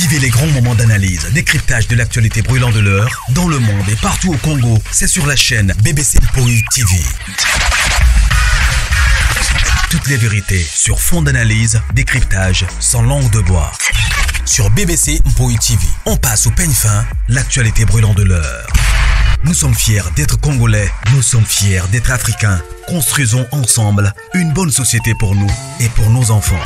Vivez les grands moments d'analyse, décryptage de l'actualité brûlante de l'heure, dans le monde et partout au Congo. C'est sur la chaîne BBC Mpoi TV. Toutes les vérités sur fond d'analyse, décryptage, sans langue de bois. Sur BBC Mpoi TV, on passe au peigne fin l'actualité brûlante de l'heure. Nous sommes fiers d'être Congolais, nous sommes fiers d'être Africains. Construisons ensemble une bonne société pour nous et pour nos enfants.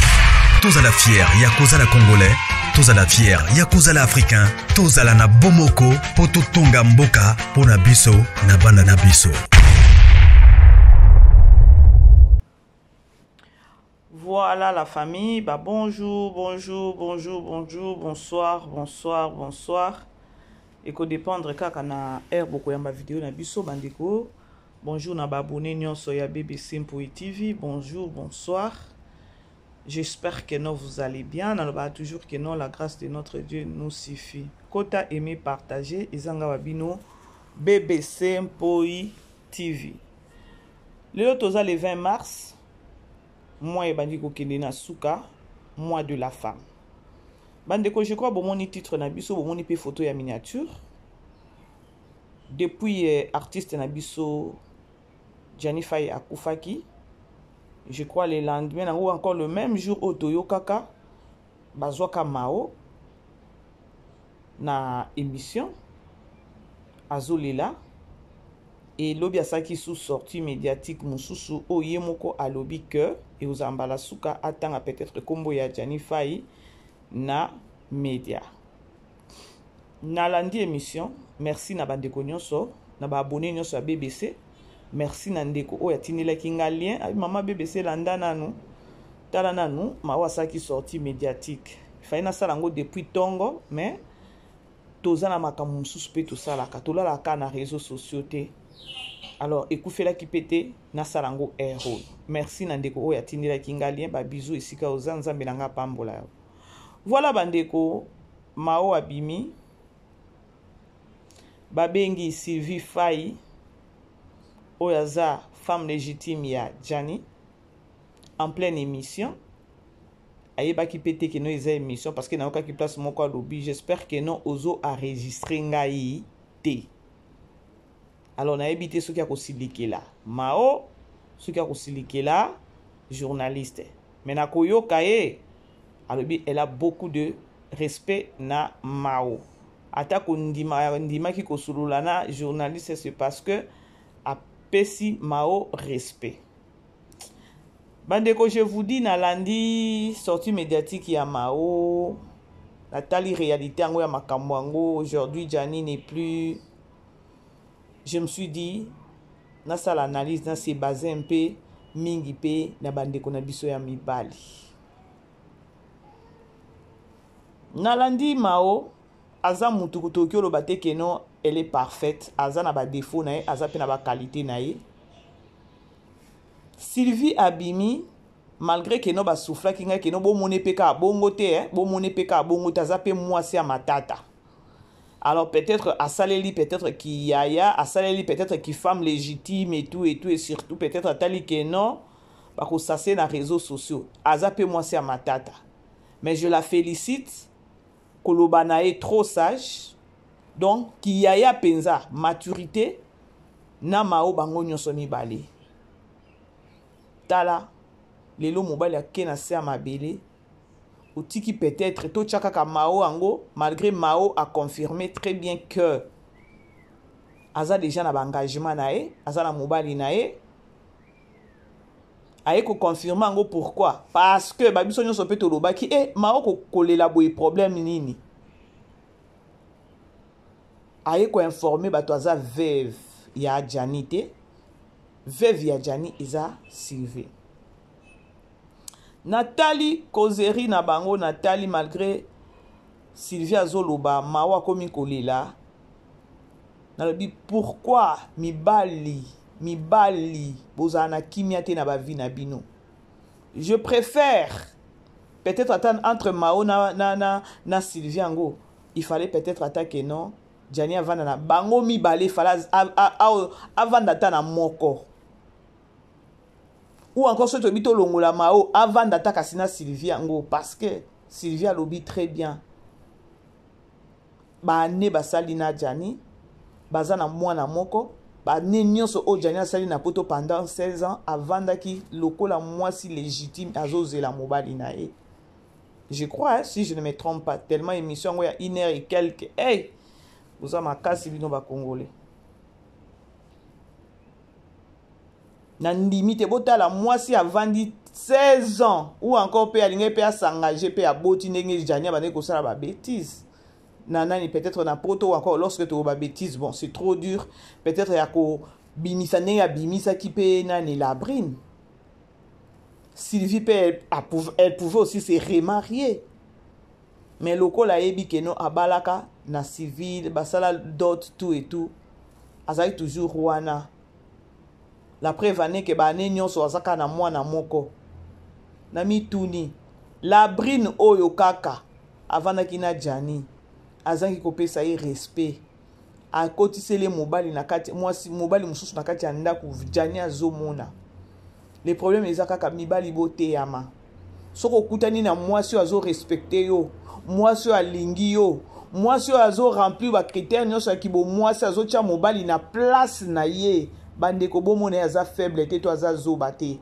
Tous à la fière, Yakuza la Congolais, tous à la fière, Yakuza la Africain, tous à la na Bomoko, Poto Tonga Mboka, Pona Biso, na Bana Biso. Voilà la famille, bah bonjour, bonjour, bonjour, bonjour, bonsoir, bonsoir, bonsoir. Ekodépendre kaka na heure bokoyamba vidéo na biso bandeko. Bonjour na ba abonné nyonso ya BBC Mpoi TV. Bonjour, bonsoir. J'espère que non, vous allez bien. Naloba toujours que non, la grâce de notre Dieu nous suffit. Kota aimer, partager. Ezanga wabino BBC Mpoi TV. Lelo toza le 20 mars. Mois ebandi kokende na suka, mois de la femme. Bandeko, je crois bomoni titre na biso, bomoni pe photo ya miniature. Depuis eh, artiste na biso Gianni Faye akufaki, je crois le lendemain nango encore le même jour oyo toyokaka bazwaka Mao na émission azolela e lobi asalaki sous sortie médiatique mosusu oyo ye moko alobi que ekozala mbala suka atanga peut-être nkombo ya Gianni Faye na media. Nalandi émission, merci na bandeko nyonso, na ba abonné nyonso ya BBC. Merci na ndeko oyo atindelaki nga lien, abi mama BBC landa nanu. Tala nanu, mawa asalaki sortie médiatique. Fallait nasala yango depuis tongo, mais toza na makambo mosusu mpe tosalaka, tolalaka na réseaux sociaux te. Alors ekufelaki mpe te nasala yango heure oyo. Merci na ndeko oyo atindelaki nga lien, ba bisous esika oza, Nzambe na nga apambola yo. Voilà bandeko, Mao abimi, babengi Sylvie Faye oyo aza femme légitime ya Gianni en pleine émission. Ayebaki pe te que non eza émission parce que nayokaki place moko alobi j'espère que non ozo enregistrer ngai te. Alors nayebi te soki akosilikela Mao, soki akosilikela journaliste. Mais nakoyoka ye alobi elle a beaucoup de respect na Mao. Ata kondima ndimaki kosolola na journaliste c'est parce que apesi Mao respect. Bandeko, je vous dis, nalandi sortie médiatique ya Mao, natali réalité yango ya makambo yango. Aujourd'hui Gianni n'est plus. Je me suis dit nasala analyse na se baser un peu mingi pe na bandeko na biso ya mibali. Nalandi Mao aza mutu tokoki oloba te que non elle est parfaite, aza na ba défaut na ye, aza pe na ba qualité na ye. Sylvie abimi malgré que non ba soufflaki ngai que non bomone pe kaka bongo te, eh, bomone pe kaka bongo te, aza pe mwasi ya matata. Alors peut-être asaleli peut-être ki yaya, asaleli peut-être ki femme légitime et tout et tout, et surtout peut-être atali que non bakosase na réseaux sociaux, aza pe mwasi ya matata. Mais je la félicite, koloba na ye trop sage. Donc ki yaya penza maturité na Mao bango nyonso mibale. Tala lelo mobali ake na se ya mabele, otiki peut-être totia kaka Mao yango, malgré Mao a confirmé très bien que aza déjà na ba engagement na ye, aza na mobali na ye. Aye ko confirmer yango pourquoi? Parce que ba biso nyonso pe tolobaki, eh, Mao kolela boye problème nini? Aye ko informer bato aza veuve ya Gianni te. Veuve ya Gianni eza Sylvie. Natali causerie na bango, Natali malgré Sylvie azoloba, Mao akomi kolela. Nalobi pourquoi mibali, mibali bozala na kimia te na ba vie na bino. Je préfère peut-être attendre entre Mao na, na, na, na Sylvie yango. Il fallait peut-être attaquer non. Gianni avanda na bango mibale, il fallait avanda ta na moko. Ou encore soki toyebi tolongola Mao, avanda ta kasi na Sylvie yango, parce que Sylvie alobi très bien. Baane basali na Gianni, baza na mwana moko. Baane nyonso oyo Gianni asali na poto pendant 16 ans, avandaki lokola mwasi légitime azozela mobali na ye. Je crois, hein, si je ne me trompe pas, tellement émission yango ya une heure et quelque. Hey, boza makasi bino ba Congolais. Na ndimi te botala mwasi avandi 16 ans ou encore pe alingaki pe asengage pe aboti ndenge Gianni abandaki kosala ba bêtises. Na nani peut-être na poto ou encore lorsque to ba bêtises, bon c'est trop dur, peut-être ya ko bimisa ndenge abimisaki pe nani Labrine. Sylvie pe elle, elle pouvait aussi se remarier. Mais lokola ayebi que non abalaka na civil, basala dot tout et tout, azali toujours wana. La preuve année que ba année nyonso azaka na mwana moko. Na mituni Labrine oyo kaka avandaki na Gianni, azangi kopesa ye respect. Akotiseli mobali na kati, mwasi mobali mosusu na kati ya ndako, Gianni azomona. Le problème eza kaka mibali boteyama. Soki okutani na mwasi oyo azo respecter yo, mwasi oyo alingi yo, mwasi oyo azo remplir ba critères nyonso ya kibomwasi, azotia mobali na place na ye, bandeko bomona ye aza faible te to aza zoba te.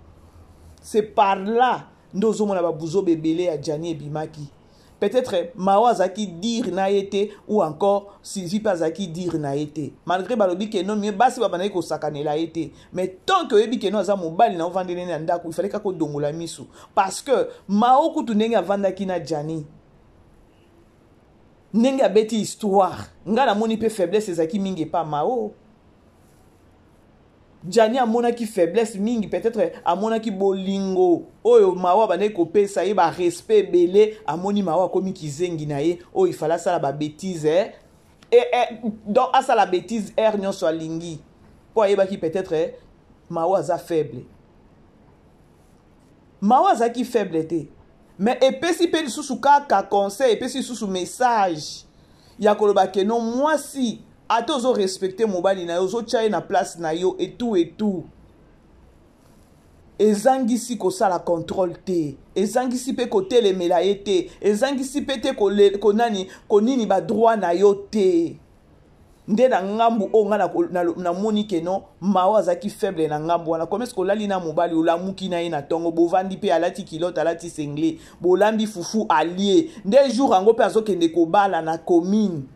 C'est par là nde ozomona ba buzoba ebele ya Gianni ebimaki. Peut-être Mao azalaki dire na ye te ou encore Sylvie pe azalaki dire na ye te. Malgré balobi que non mieux basi babandaki kosakanela ye te. Mais tant que oyebi que non aza mobali na ovandeli na ndako, il fallait kaka odongola misu. Parce que Mao kutu ndenge avandaki na Gianni, ndenge abeti histoire, nga namoni pe faiblesse ezalaki mingi epa Mao. Gianni amonaki faiblesse mingi, peut-être amonaki bolingo oyo Mao abandaki kopesa ye, ba respect ebele, amoni Mao akomi kizengi na ye, oyo il fallait asala ba bêtises, eh? Et, eh, donc asala bêtise heure nyonso alingi, po ayebaki peut-être eh, Mao aza faible. Mao azalaki faible te, mais epesi pe lisusu kaka conseil, epesi lisusu message ya koloba ke non, mwasi ata ozo respecter mobali na yo, ozo tia ye na place na yo et tout et tout, ezangisi kosala contrôle te, ezangisi pe kotelemela ye te, ezangisi pe te konani, konini ba droit na yo te. Nde na ngambu oyo nga namoni ke non, Mao azalaki faible na ngambu wana. Comment est-ce que olali na mobali, olamuki na ye na tongo, bovandi pe alati culotte, alati singlet, bolambi fufu alie, nde jour yango pe azokende kobala na commune.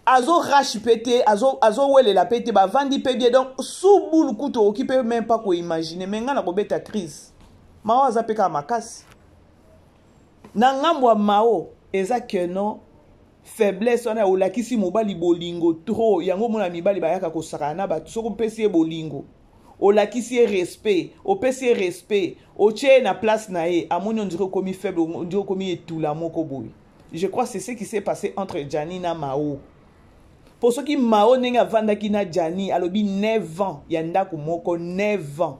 Azo rache pe te, azo welela pe te, bavandi pe bien. Donc sous boule kutu okoki pe même pas ko imaginer. Mais nga na kobeta crise. Mao aza pe kaka makasi. Na ngambo ya Mao eza que non, faiblesse wana olakisi mobali bolingo trop, yango mona mibali bayaka kosakana na bato. Soki opesi ye bolingo, olakisi ye respect, opesi ye respect, otie ye na place na ye, amoni on dirait okomi faible, on dirait okomi etula moko boye. Je crois c'est ce qui s'est passé entre Gianni na Mao. Po soki Mao ndenge avandaki na Gianni, alobi 9 ans ya ndako moko, 9 ans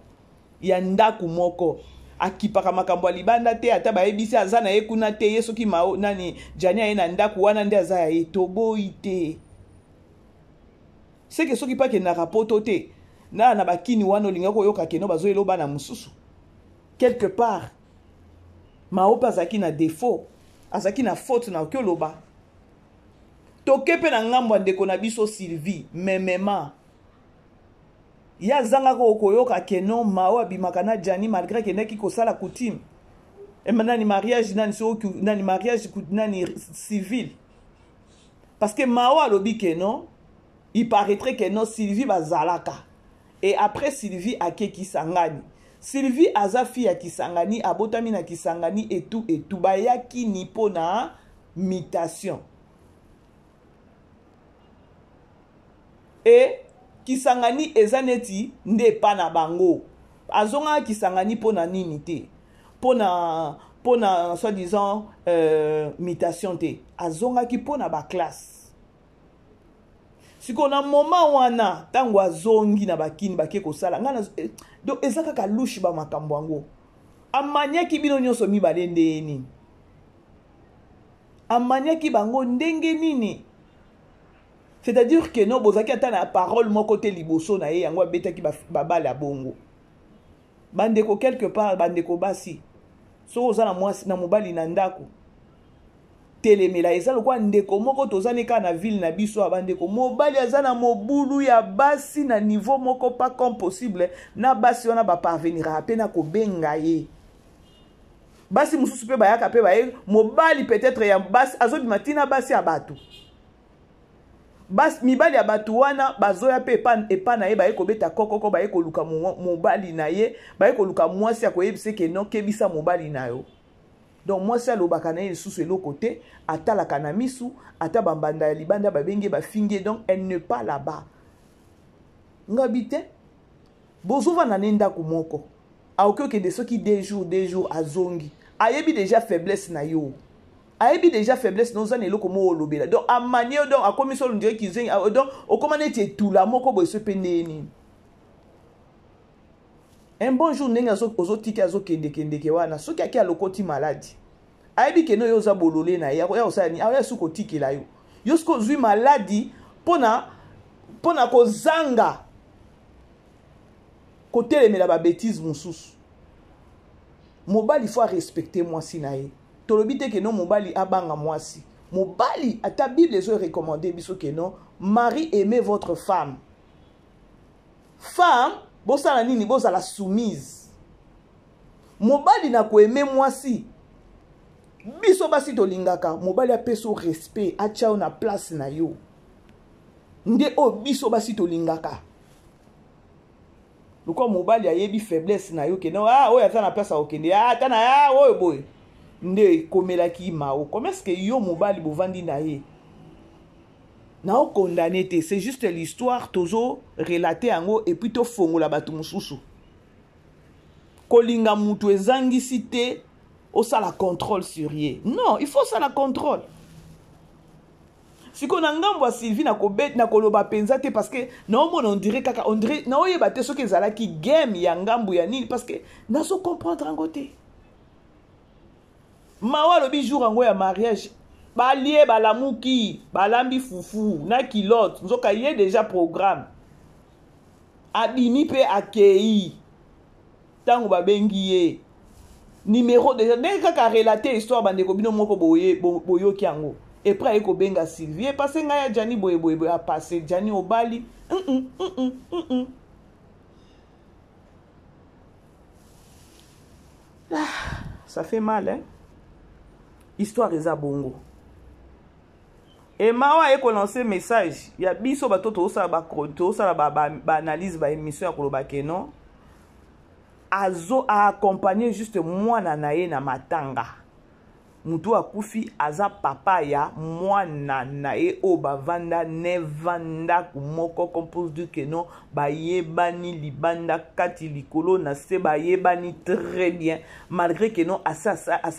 ya ndako moko, akipaka makambo ya libanda te, ata bayebisi aza na ye kuna te, ye soki Mao nani Gianni aye na ndako wana nde aza ya ye, toboyi te. C'est que soki pa kendaka poto te, na na bakini wana olinga koyoka keno bazo eloba na mosusu. Quelque part Mao pe azalaki na défaut, azalaki na faute na oki oloba. Toke pe na ngambo ya ndeko na biso Sylvie, memema. Ye azangaka koyoka ke non, Mao abimaka na Gianni malgré akendaki kosala coutume. Et nani mariage nani so nani mariage nani civil. Parce que Mao alobi ke non, il paraîtrait que non Sylvie bazalaka. Et après Sylvie ake Kisangani. Sylvie aza fille ya Kisangani, abotami na Kisangani et tout et tout. Bayaki ni pona mutation. Et Kisangani eza neti nde pa na bango. Azongaka Kisangani pona nini te? Pona, pona soi-disant mutation te. Azongaki pona ba classe. Siko na moment wana tango azongi na bakini bake kosala nga na donc eza kaka louche ba makambo yango. Amaniaki bino nyonso mibale ndenge nini? Amaniaki bango ndenge nini? C'est-à-dire que non, bozaki ata na parole moko te liboso na ye, yango abetaki ba balle ya bongo. Bandeko quelque part, bandeko basi, soki oza na mwasi na mobali na ndako, kotelemela. Eza lokola ndeko moko toza ne kaka na ville na biso ya bandeko, mobali aza na mobulu ya basi na niveau moko pas comme possible, na basi wana baparveniraka mpe na kobenga ye. Basi mosusu mpe bayaka mpe baye mobali peut-être ya basi azobima ntina basi ya bato. Bas, mibali ya bato wana bazoya mpe epa, epa na ye, baye kobeta kokoko, baye koluka mobali na ye, baye koluka mwasi ya koyebisa ke non, kebisa mobali na yo. Donc mwasi alobaka na ye lisusu eloko te, atalaka na misu, ata bambanda ya libanda babengi ye, bafingi ye, donc elle n'est pas là-bas. Ngabi te, bozovanda ne ndako moko, aoki okende soki 2 jours, 2 jours azongi, ayebi déjà faiblesse na yo, ayebi déjà faiblesse na oza na eloko moko olobela, donc amanie yo, donc akomi solo ndire kizengi, donc okoma neti etula moko boye, so mpe ndenge nini. Un bon jour ndenge ozotika azokendekendeke wana, soki ake alokoti maladi, ayebi kende oyo oza bolole na ye, akoya kosala nini? Akoya soki kotikela yo, yo soki ozwi maladi mpona kozanga kotelemela babétise mosusu. Mobali faut arespecte mwasi na ye. Tolobi te ke no mobali abanga mwasi. Mobali, ata Bible ezo recommander biso ke non, mari aimez votre femme. Femme, bosala nini? Bozala soumise. Mobali na koaime mwasi, biso basi tolingaka mobali apesa yo respect, atia yo na place na yo. Nde oyo biso basi tolingaka. Lokola mobali ayebi faiblesse na yo ke non, ah, oyo aza na place akokende, ah, ata na, ah, oyo boye. Nde ekomelaki Mao. Comment est-ce que yo mobali bovandi na ye? Na okondane te, c'est juste l'histoire, tozo relater yango et puis tofongola bato mosusu. Kolinga mutu ezangisi te osala contrôle sur ye. Non, il faut osala contrôle. Sikoyo na ngambo ya Sylvie nakoloba mpenza te, parce que naomona on dirait kaka, on dirait naoyeba te soki ezalaki game ya ngambo ya nini, parce que nazo comprendre yango te. Mawa alobi jour yango ya mariage, balie balamuki, balambi fufu na kilote, nzoka ye déjà programme abimi mpe akei. Ntango babengi ye numéro déjà ndenge kaka relate histoire, bandeko bino moko boyoki yango. Epres aye kobenga Sylvie, epase ngai ya Jani boye boye boye, apase Jani obali. Ah, ça fait mal, hein? Histoire eza bongo. Emawa aye kolancer message ya biso bato tozosala baanalyse, baémission ya koloba ke non, azo accompagner juste mwana na ye na matanga. Mutu akufi aza papa ya mwana na ye oyo bavanda neva ndako moko, comme pour dire que non, bayebani libanda kati likolo na se, bayebani très bien, malgré que non, asi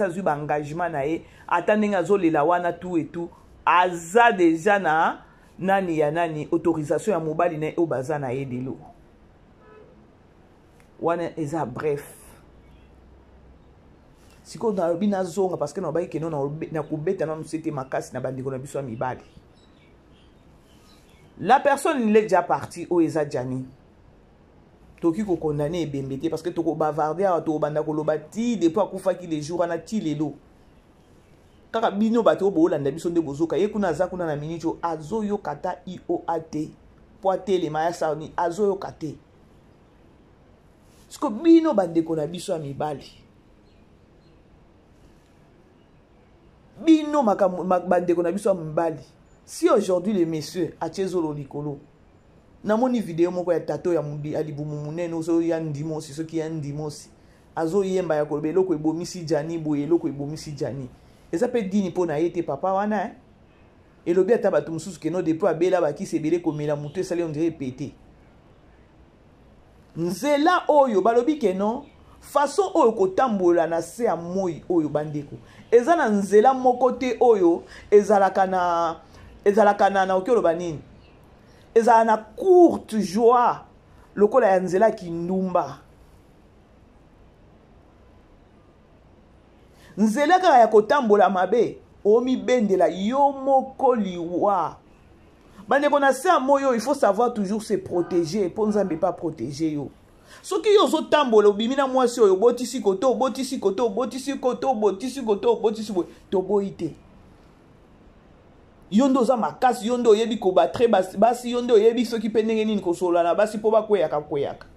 azwi baengagement na ye, ata ndenge azolela wana tout et tout, aza déjà na nani ya nani, autorisation ya mobali na ye oyo baza na ye lelo wana. Eza bref. Sikoyo nalobi nazonga, parce que nalobaki keno nakobeta nanu sete makasi na bandeko na biso ya mibali. La personne, il est déjà parti. Oyo eza Jani, tokoki kokondane ebembe te, parce que tokobavarde awa, tokobanda koloba ti depuis akufaki le jour wana ti lelo. Kaka bino bato oyo boolanda biso nde bozoka ye kuna, aza kuna na minute oyo azoyoka ata ioa te po atelema ya sani, azoyoka te. Siko bino bandeko na biso ya mibali, bino bandeko na biso ya mibali, si aujourd'hui le monsieur atie zolo likolo, namoni video moko ya tato ya libumu monene ozo ya ndimosi, soki ya ndimosi azoyemba ya koloba eloko ebomisi Jani boye, eloko ebomisi Jani eza mpe dini mpo na ye te. Papa wana, eh? Elobi ata bato mosusu keno depuis abela bakisi ebele komela, motu esali on dirait epete nzela oyo balobi keno façon oyo kotambola na se ya moi oyo. Bandeko, eza na nzela moko te oyo ezalaka na nakoki oloba nini, ezala na courte joie lokola ya nzela ya kindumba. Nzela kaka ya kotambola mabe, omibendela yo moko liwa. Bandeko, na se ya moi oyo, il faut savoir toujours se protéger, mpo Nzambe pa protéger yo. Soki yo ozotambola, obimi na mwasi oyo, obotisi koto, obotisi koto, obotisi koto, obotisi koto, obotisi boye, toboyi te. Yo nde oza makasi, yo nde oyebi kobatre basi, yo nde oyebi soki mpe ndenge nini kosolola na basi mpo bakweyaka kweyaka.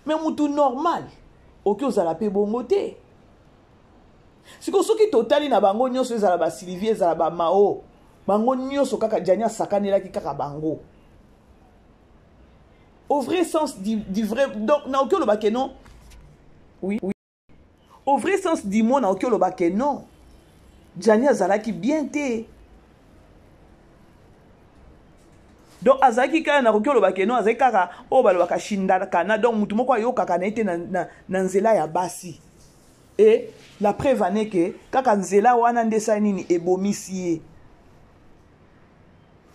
Mais mutu normal oki ozala mpe bongo te. Sikoyo soki totali na bango nyonso, ezala ba Sylvie, ezala ba Mao, bango nyonso kaka Gianni asakanelaki kaka bango. Au vrai sens du vrai, donc naoki oloba ke non. Oui, oui. Au vrai sens du mot, naoki oloba ke non. Gianni azalaki bien te. Donc azalaki kaka, nakoki oloba ke non, azalaki kaka oyo balobaka shindakana, donc mutu moko ayokaka na ye te na nzela ya basi. Et la preuve en est que kaka nzela wana nde esali nini, ebomisi ye.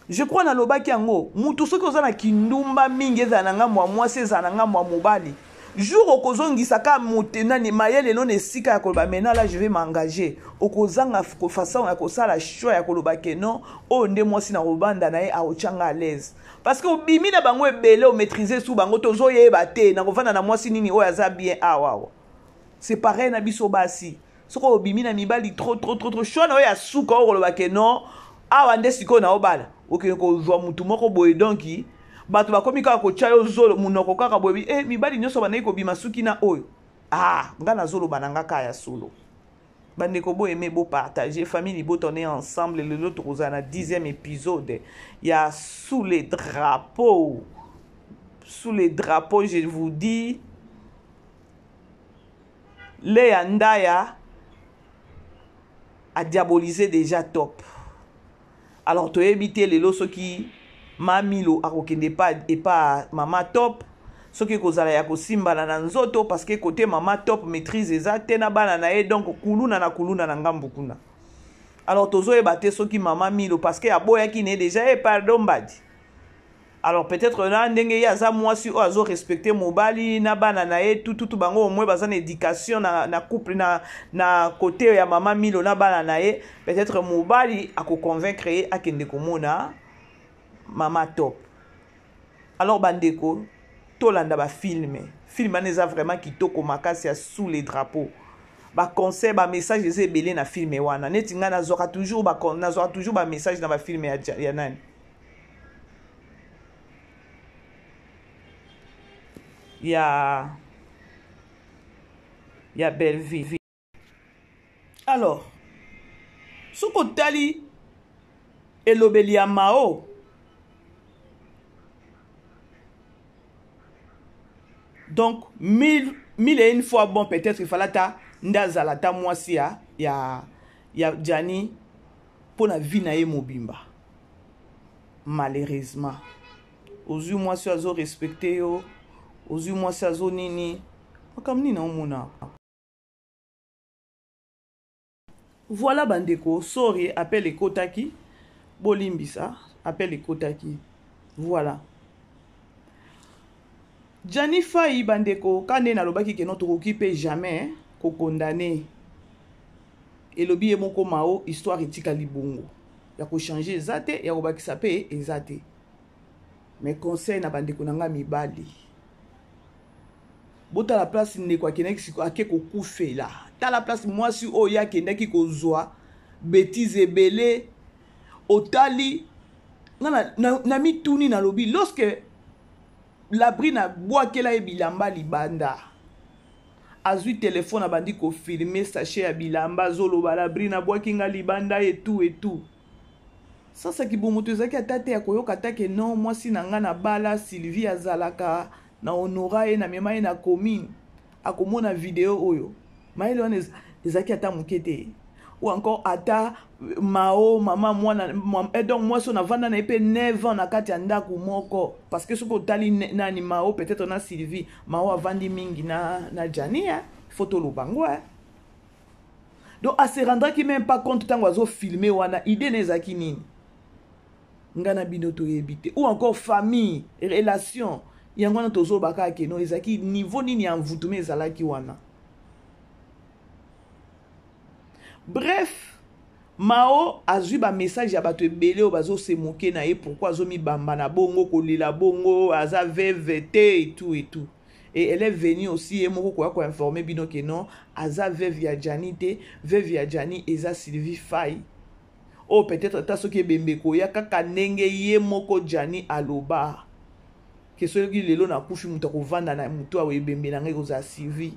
Je crois nalobaki yango, mutu soki oza na kindumba mingi, ezala na ngambo ya mwasi, ezala na ngambo ya mobali, jour okozongisa ka mote nani mayele no na esika ya koloba maintenant là je vais m'engager, okozanga façon ya kosala choix ya koloba ke non, oyo nde mwasi na kobanda na ye akotyanga à l'aise. Parce que obimi na bango ebele, omaîtrise su bango, tozoyeba te na kovanda na mwasi nini oyo aza bien awa awa. C'est pareil na biso basi, soki obimi na mibali trop trop trop trop, choix na oyo ya suka oyo koloba ke non, awa nde sikoyo na obala, okende kozwa mutu moko boye, donc bato bakomi kaka kotya yo zolo monoko kaka boye, mibali nyonso bandaki kobima suki na oyo. Ah, nga nazoloba na nga kaka ya solo. Bandeko, boyeme, bopartage, famille libota, on est ensemble. Lelo tokozala na 10e épisode ya Sous les drapeaux. Sous les drapeaux, je vous dis, Léa Ndaya a diabolisé déjà Top. Alors toyebi te lelo soki Mamilo akokende epa mama Top, soki ekozala ya kosimbana na nzoto, parce que côté mama Top maîtrise eza te na bana na ye, donc kuluna na kuluna na ngambu kuna. Alors tozoyeba te soki mama Milo, parce que aboyaki ne déjà, e pardon mbadi. Alors peut-être na ndenge ye aza mwasi oyo azorespecte mobali na bana na ye, tututu bango au moins baza na éducation na couple na côté ya mama Milo na bana na ye, peut-être mobali akoconvaincre ye akende komona mama Top. Alors bandeko, tolanda bafilme, film wana eza vraiment kitoko makasi ya Sous les drapeaux. Baconseil, bamessage eza ebele na filme wana. Neti ngai nazwaka toujours bamessage na bafilme ya nani, ya Belleville. Alors soki otali elobeli ya Mao, donc mille et une fois bon, peut-être il fallait ata nde azala ata mwasi ya Gianni mpo na vie na ye mobimba. Malheureusement ozwi mwasi oyo azorespecte yo, ozwi mwasi azo nini, makambo nini naomona. Voilà bandeko, sorry, appel ekotaki, bolimbisa, appel ekotaki. Voilà Gianni Fai. Bandeko, ka nde nalobaki ke no, tokoki mpe jamais kokondane. Elobi ye moko Mao, histoire etikali bongo, ya kochange eza te, ya kobakisa mpe eza te. Mais conseil na bandeko na ngai mibali, botala place ndeko akendaki siko ake kokufela, tala place mwasi oyo akendaki kozwa bétise ebele. Otali nga na mituni, nalobi lorsque Labri nabwakela ye bilamba libanda, azwi telefone, abandi kofilme sachet ya bilamba, azoloba Labri nabwaki nga libanda etu etu. Sasaki bomoto ezalaki ata te ya koyoka ata ke non, mwasi na nga na bala Sylvie azalaka na honora ye, na mema ye na commune, akomona video oyo, mayele wana ezalaki ata moke te. Ou encore ata Mao, mama mwana, donc mwasi oyo navanda na ye mpe 9 ans na kati ya ndako moko, parce que soki otali nani, Mao peut-être na Sylvie, Mao avandi mingi na Gianni, eh? Faut toloba ngo, eh? Donc ase rendraki même pas compte ntango azofilme wana, idée na ezalaki nini, ngai na bino toyebi te. Ou encore famille, relation yango wana tozoba kaka keno ezalaki niveau nini ya mvutuma ezalaki wana. Bref, Mao azwi bamessage ya bato ebele oyo bazosemoke na ye, pourquoi azomibamba na bongo, kolela bongo, aza veuve te, et tout et tout. Et elle est venue aussi ye moko koya koinforme bino ke non, aza veuve ya Gianni te, veuve ya Gianni eza Sylvie Fai. Oyo peut-être ata soki ebembe ekoya kaka ndenge ye moko Gianni aloba ke soki lelo nakufi moto akovanda na moto awa ebembe na ngai ekozala suivi.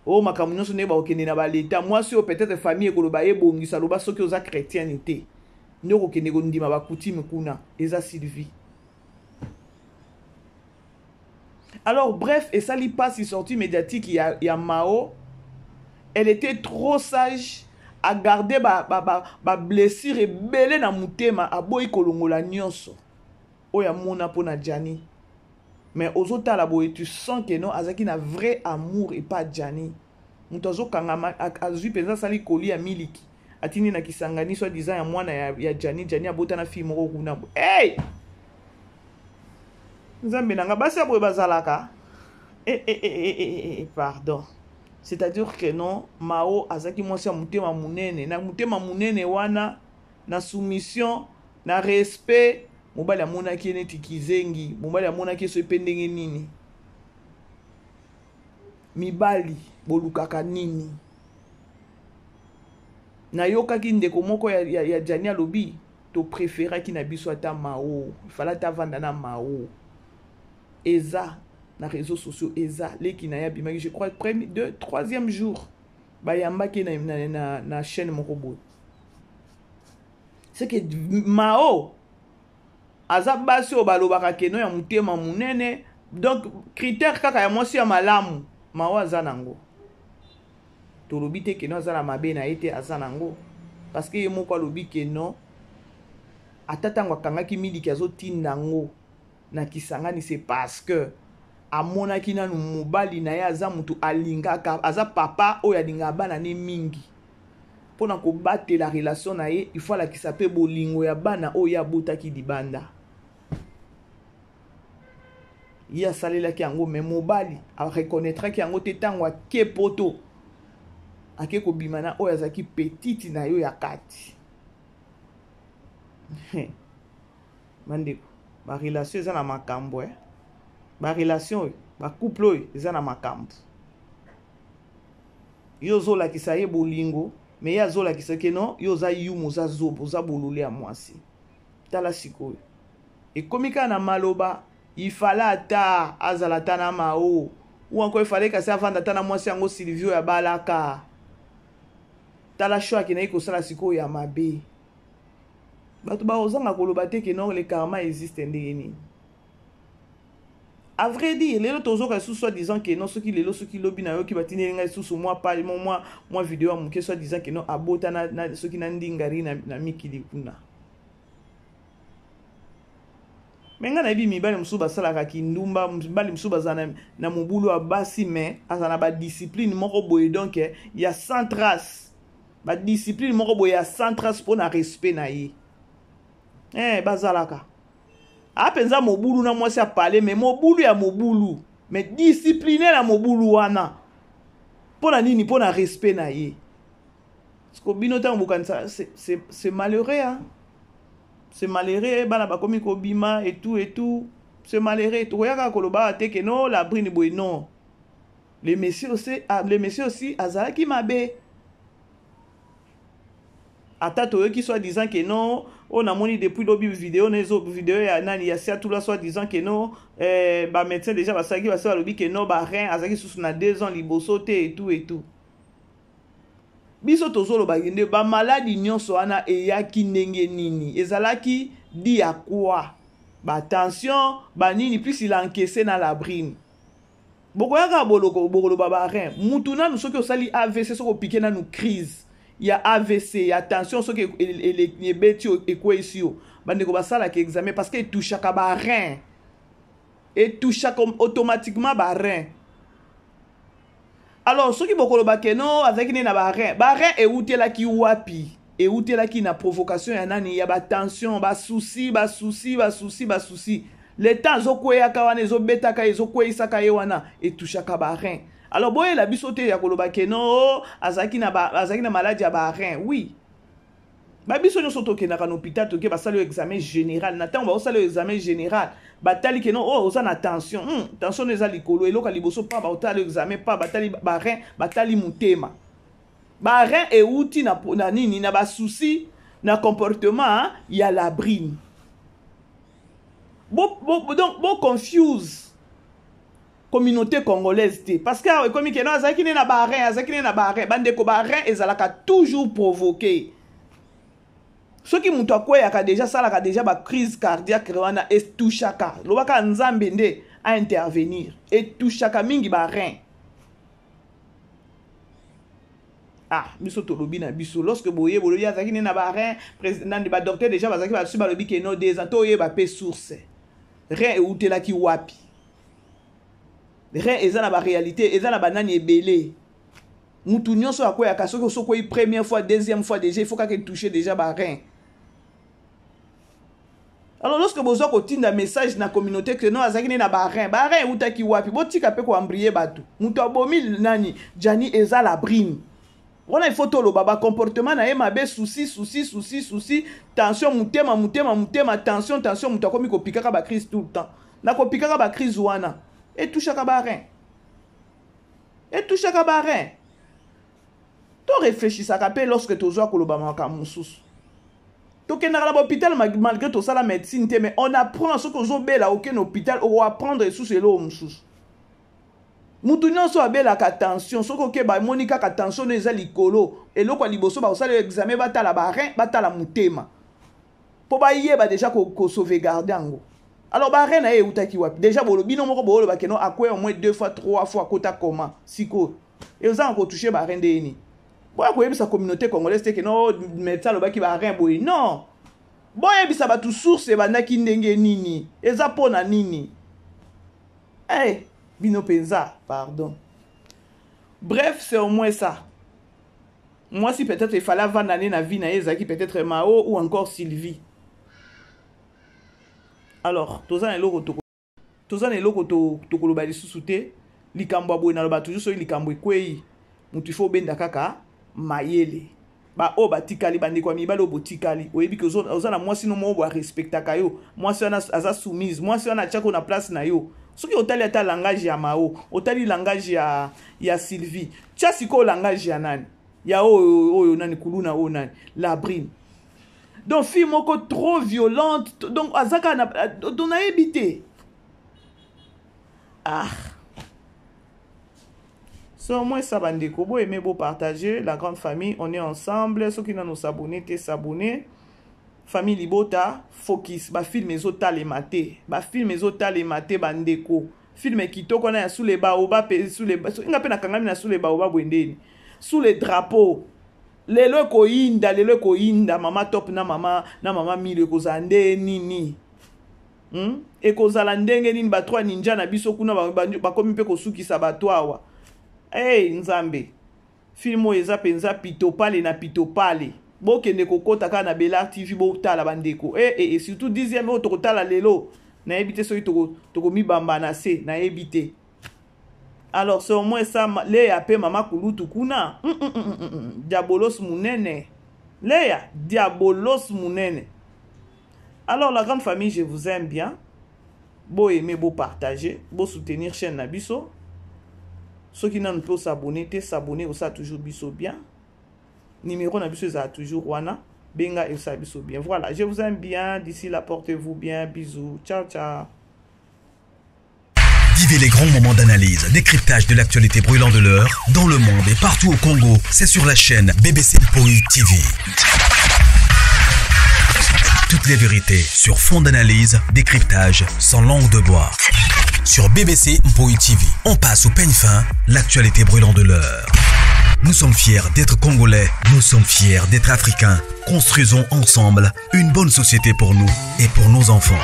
Oyo makambo nyonso ndenge bakokende na baleta, mwasi oyo peut-être famille ekoloba ebongisa, loba soki oza chrétienne te nde okokende kondima bakutime kuna, eza Sylvie. Alors bref, esali pasi sortie médiatique ya Mao. Elle était trop sage, a garder ba blessure ebele na mutema, aboyi kolongola nyonso oyo amona mpo na Gianni. Mais ozotala boye, tu sens que non, azalaki na vrai amour epa Gianni. Moto azokangama, azwi mpenza, asali koli ya miliki, atindi na Kisangani, soi disant ya mwana ya Gianni. Gianni abota na fille moko kuna. Hey! Nzambe na nga, basi ya boye bazalaka. Eh, eh, eh, eh, eh, eh, pardon. C'est-à-dire que non, Mao azalaki mwasi ya motema monene. Na motema monene wana, na soumission, na respect, mobali amonaki ye neti kizengi, mobali amonaki ye soki mpe ndenge nini. Mibali bolukaka nini? Nayokaki ndeko moko ya Gianni alobi topréféraki na biso ata Mao, ifala ata avanda na Mao. Eza na réseaux sociaux, eza leki na ye abimaki, je crois premier, deux, troisième jour bayambaki na chaîne moko boye. C'est que Mao aza basi oyo balobaka keno ya motema monene, donc critère kaka ya mwasi ya malamu Mao aza nango. Tolobi te keno aza na mabe na ye te, aza nango, parce que ye moko alobi keno ata ntango akangaki miliki azotinda yango na Kisangani, c'est parce que amonaki nanu mobali na ye aza motu alingaka, aza papa oyo alingaka bana ne mingi. Mpona kobatela relation na ye, il faut alakisa mpe bolingo ya bana oyo ye abotaki libanda. Ye asalelaki yango, mais mobali areconnaîtraki yango te. Ntango ake poto, ake kobima na oyo azalaki petite na yo ya kati. Bandeko, barelation eza na makambo, eh? Barelation oyo, bacouple oyo eza na makambo. Yo ozolakisa ye bolingo, mais ye azolakisa ke non, yo oza yumu, oza zoba, oza bolole ya mwasi. Tala sikoyo ekomi kaka na maloba, ifala ata azala ata na Mao, ou encore ifale kasi avanda ata na mwasi yango Sylvie oyo abalaka. Tala choix akendaki kosala sikoyo ya mabe. Bato bakozanga koloba te ke non, le karma existe. Ndenge nini? À vrai dire, lelo tozoka lisusu soi disant ke non, soki lelo soki lobi nayoki batindeli ngai lisusu mwa page, mwa video ya moke, soi disant ke non, abota na soki na ndingari na mikili kuna. Mais ngai nayebi mibali mosusu basalaka kindumba, mibali mosusu bazala na mobulu ya basi, mais aza na badiscipline moko boye, donc ya sans trace, badiscipline moko boye ya sans trace mpo na respect na ye. Bazalaka apenza mobulu na mwasi apale, mais mobulu ya mobulu, mais discipline na mobulu wana mpo na nini? Mpo na respect na ye. Parce que bino ntango bokanisa, c'est malheureux, hein? C'est malheureux. Bana bakomi kobima et tout et tout, c'est malheureux. Tokoya kaka koloba te ke non, la brine boye, non, le monsieur aussi, ah, le monsieur aussi azalaki mabe. Ata toyoki soi disant ke non, oyo namoni depuis lobi video na ezo video ya nani, ya Siatula, soi disant ke non, bamédecin déjà basalaki basi balobi ke non, barein azalaki susu na 2 ans liboso te et tout et tout. Biso tozolobaki nde bamaladi nyonso wana eyaki ndenge nini, ezalaki dû à quoi? Batension, banini, puis il a encaissé na la brine. Bokoyaka bokoloba barein mutu nanu soki osali AVC, soki opike nanu crise ya AVC, ya tension, soki ebeti yo, ekweyisi yo, bandeko basalaka examen parce que etouchaka barein, etouchaka automatiquement barein. Alors soki bokoloba ke no, azalaki nde na barein, barein ewutelaki wapi? Ewutelaki na provocation ya nani? Ya batension, basusi, basusi, basusi, basusi. Le temps azokweyaka wana, ezobetaka, ezokweyisaka ye wana, etouchaka barein. Alors boyela biso te ya koloba ke no, oh, azalaki na maladi ya barein. Oui, babiso nyonso tokendaka na hôpital, toke basali yo examen général. Na ntango baosala yo examen général, batali ke no, oyo oh, oza na tension, tension no eza likolo. Eloko ya liboso pa baotala yo examen, pa batali barein, batali motema. Barein euti na nini? Na basusi. na comportement ya Labrine. Bo, bo, donc bo confuse communauté congolaise te, parce que awa ekomi ke no azalaki ne na barein, azalaki ne na barein. Bandeko, barein ezalaka toujours provoqué. Soki moto akweyaka deja, asalaka deja bacrise cardiaque wana, etouchaka, lobaka Nzambe nde aintervenir, etouchaka mingi barein. Ah, biso tolobi na biso, lorsque boye bolobi azalaki nde na barein, nani, badocteur deja bazalaki basusu, balobi ke no 2 ans. Toyeba mpe source, rein eutelaki wapi? Rein eza na baréalité, eza na banani ebele. Mutu nyonso akweyaka, soki osokwei première fois, deuxième fois, déjà il faut kaka etouche déjà barein. Alors lorsque bozwa kotinda message na communauté que non, azalaki nde na barein, barein eutaki wapi? Botika mpe koembrouiller bato. Moto abomi nani, Jani, eza Labrine wana. Il faut toloba bacomportement na ye mabe. Souci, souci, souci, souci, tension, motema, motema, motema, tension, tension. Moto akomi kopikaka bacrise tout le temps. Na kopikaka bacrise wana, etouchaka barein, etouchaka barein. Toréfléchisaka mpe lorsque tozwa koloba makambo mosusu. Tokendaka na bahôpital, malgré tosala médecine te, mais on apprend. Soki ozobela, okende hôpital, okoapprendre lisusu eloko mosusu. Mutu nyonso abelaka tension, soki okeba, emoni kaka tension no eza likolo, eloko ya liboso bakosala examen, batala barein, batala motema, mpo bayeba deja kosauvegarde yango. Alors barein na ye eutaki wapi? Deja bino moko booloba ke no akweya au moins deux fois, trois fois, akota koma. Sikoyo ezanga kotouche barein ndeni? Boya koyebisa communauté congolaise te ke no médecin alobaki barein boye. Non, boyebisa bato source ebandaki ndenge nini, eza mpo na nini. Hey, bino mpenza, pardon. Bref, c'est au moins ça. Mwasi, peut-être il fallait avanda nde na vie na ye, ezalaki peut-être Mao ou encore Sylvie. Alors toza na eloko tokoloba lisusu te. Likambo ya boye, naloba toujours, soki likambo ekwei, motu ifo obenda kaka mayele. Baoyo batikali, bandeko ya mibali oyo botikali, oyebi ke oza na mwasi no moko boye arespectaka yo, mwasi wana aza soumise, mwasi wana atiako na place na yo. Soki otali ata langage ya Mao, otali langage ya Sylvie, tia sikoyo langage ya nani, ya oyo, oyo nani, kuluna oyo nani, Labrine. Donc fille moko trop violente, donc aza kaka na, donc nayebi te. Ah, so moi ça, bandeko, bo aimer, bo partager. La grande famille, on est ensemble. Soki nano s'abonner te, s'abonner. Famille libota, focus. Bafilm ezotalema te, bafilm ezotalema te, bandeko. Film kitoko wana ya Sous les baobabs mpe sous les, nga mpe nakangami na Sous les baobabs boye ndeni. Sous les drapeaux lelo ekoyinda, lelo ekoyinda. Mama Top na mama Milo, ekozala nde nini? Ekozala ndenge nini? Bato ya ninja na biso kuna bakomi mpe kosukisa bato awa. Hey, Nzambe, film oyo eza mpenza pitopale na pitopale. Bokende kokɔta kaka na Belar TV, botala, bandeko. E, e, e, surtout 10e oyo tokotala lelo, nayebi te soki tokomibamba na se, nayebi te. Alors c'est au moins ça. Leya mpe mama kulutu kuna, diabolos munene, Leya diabolos munene. Alors la grande famille, je vous aime bien. Bo aimer, bo partager, bo soutenir chaîne na biso. Soki nanu mpe osabonner te, s'abonner, osala toujours biso bien. Numéro na biso ezala toujours wana, benga, esala biso bien. Voilà, je vous aime bien. D'ici là, portez-vous bien. Bisous, ciao ciao. Vivez les grands moments d'analyse, décryptage de l'actualité brûlante de l'heure, dans le monde et partout au Congo. C'est sur la chaîne BBC Mpoi TV. Toutes les vérités sur fond d'analyse, décryptage, sans langue de bois. Sur BBC Mpoi TV, on passe au peigne fin l'actualité brûlante de l'heure. Nous sommes fiers d'être Congolais, nous sommes fiers d'être Africains. Construisons ensemble une bonne société pour nous et pour nos enfants.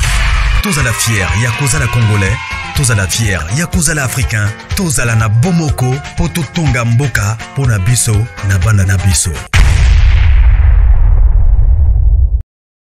Tozala fier ya kozala Congolais, tozala fier ya kozala Africain, tozala na bomoko po totonga mboka pona biso na bana na biso.